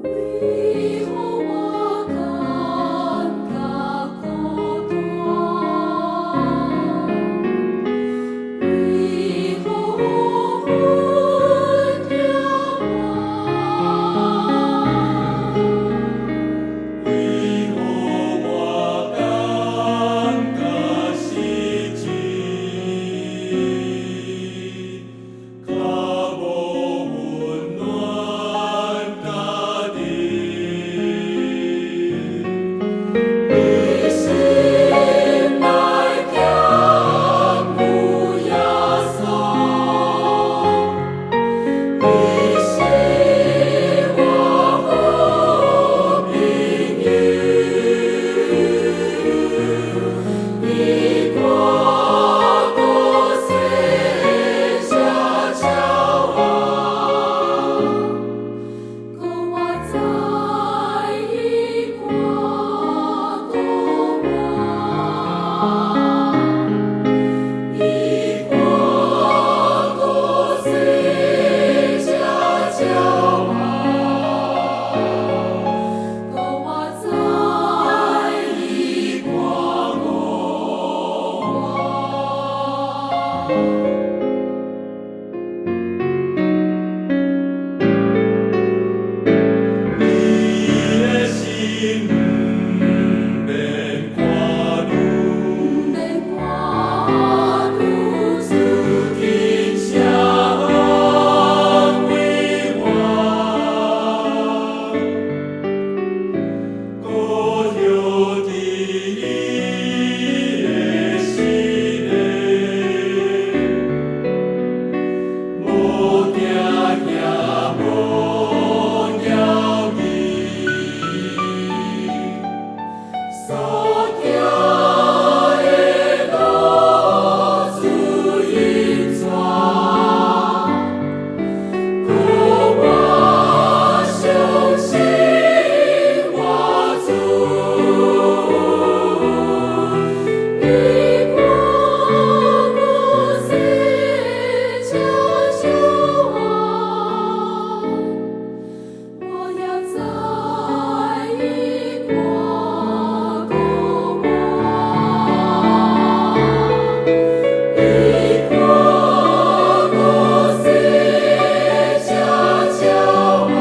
為予我感覺孤單？為何烏雲遮瞞？為予我感覺失志，較無溫暖家己？你心內敢有耶穌？你是我好朋友，伊國度細聲笑我，講我知伊看顧我，伊國度細聲笑我，講我知伊看顧我。你的心毋免掛慮，毋免掛慮，主天上為我，孤著佇伊的心內，無驚也無猶疑。所行的路，主引帶，故我相信我主。伊國度細聲笑我，我也知伊看顧我。伊國度細聲笑我，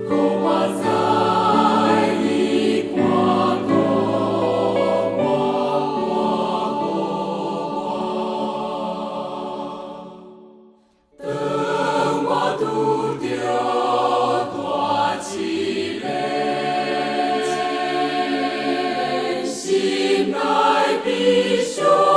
講我知伊看顧我，看顧我。當我拄著大試煉，心內悲傷。